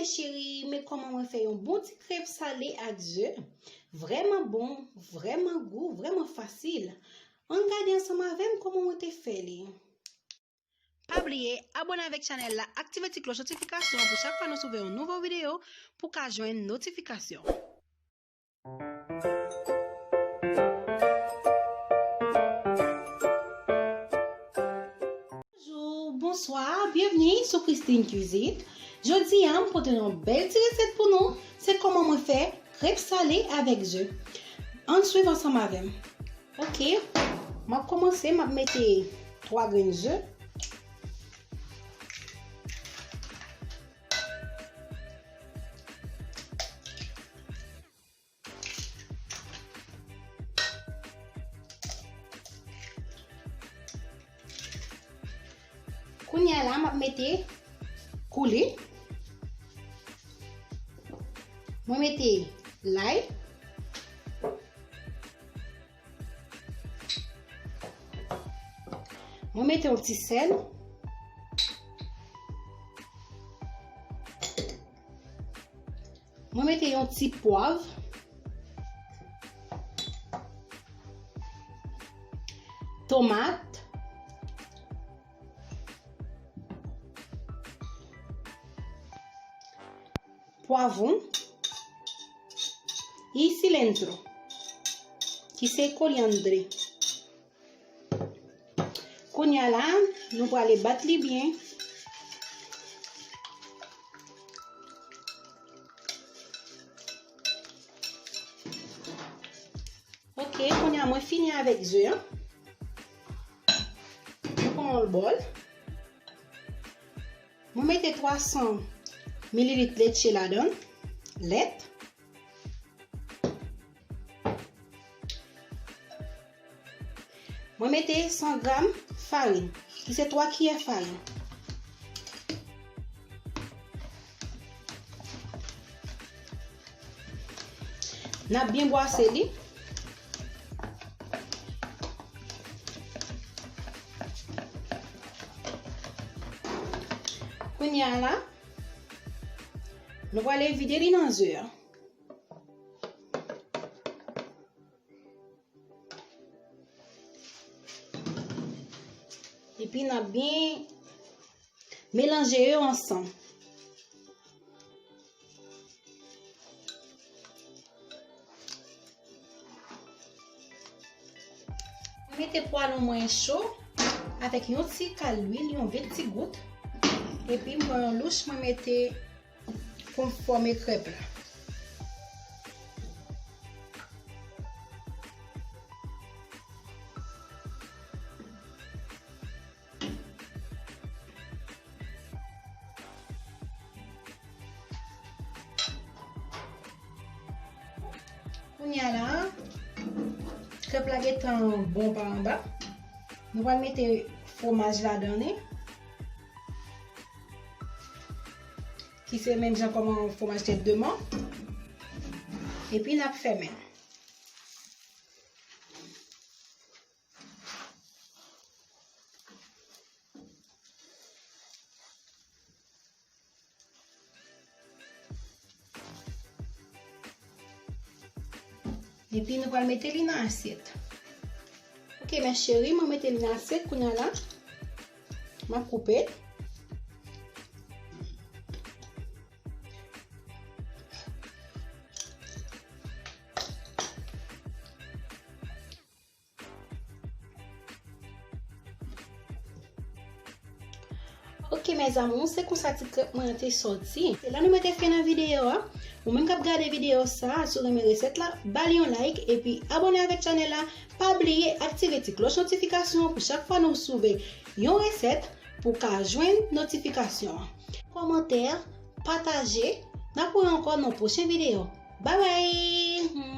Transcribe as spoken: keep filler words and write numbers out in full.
Cheri, men kòman mwen fè yon bon ti krèp sale ak ze. Vrèman bon, vrèman gou, vrèman fasil. Ann gade ansanm avè m kòman mwen te fè li. Pa bliye abòne avèk chanèl la, aktive ti klòch notifikasyon pou chak fwa nou souvè yon nouvo videyo pou ka jwenn notifikasyon. Bonjou, bonswa, byenvni sou Christine Cuisine. Jodi a, m pote yon bèl ti resèt pou nou. Se kòman mwen fè krèp sale avèk ze. Ann swiv ansanm avè m. Ok, m ap kòmanse, m ap mete twa grenn ze. Kounye a la, m ap mete kouli. Mwen mete lay. Mwen mete yon ti sèl. Mwen mete yon ti pwav. Tomat. Pwavwon. E cilantro, ki se koryandre. Kounye a la, nou prale bat li byen. Ok, kounye a mwen fini avèk ze an. Mwen pran yon bòl. Mwen mete twa san mililit leche ladan l, lèt. Mwen mete san gram farin, ki se twa kiyè farin. N ap byen bwase li. Kounye a la, nou prale vide li nan ze a. Epi n ap byen melanje yo ansanm. Mwen mete pwalon mwen cho avèk yon ti kal lwil, yon venn ti gout. Epi m pran yon louch, mwen mete pou m fòme krèp la. Kounye a la, krèp la gentan bon pa anba. Nou pral mete fwomaj ladan li, ki se menm jan kòman fwomaj tèt de mò. Epi n ap fèmen. Epi nou pral mete li nan asyèt. Ok, mes chéris, mwen mete li nan asyèt kounye a la. M ap koupe. Ok, mes amours, se konsa ti krèp mwen an te sòti. Se la nou mete fen nan videyo a. Ou menm k ap gade videyo sa a, si w renmen resèt la, ba li yon like, epi abòne avèk chanèl la. Pa bliye aktive ti klòch notifikasyon pou chak fwa nou souvè yon resèt pou w ka jwenn notifikasyon an. Kòmantè, pataje, n ap wè ankò nan pwochen videyo. Babay!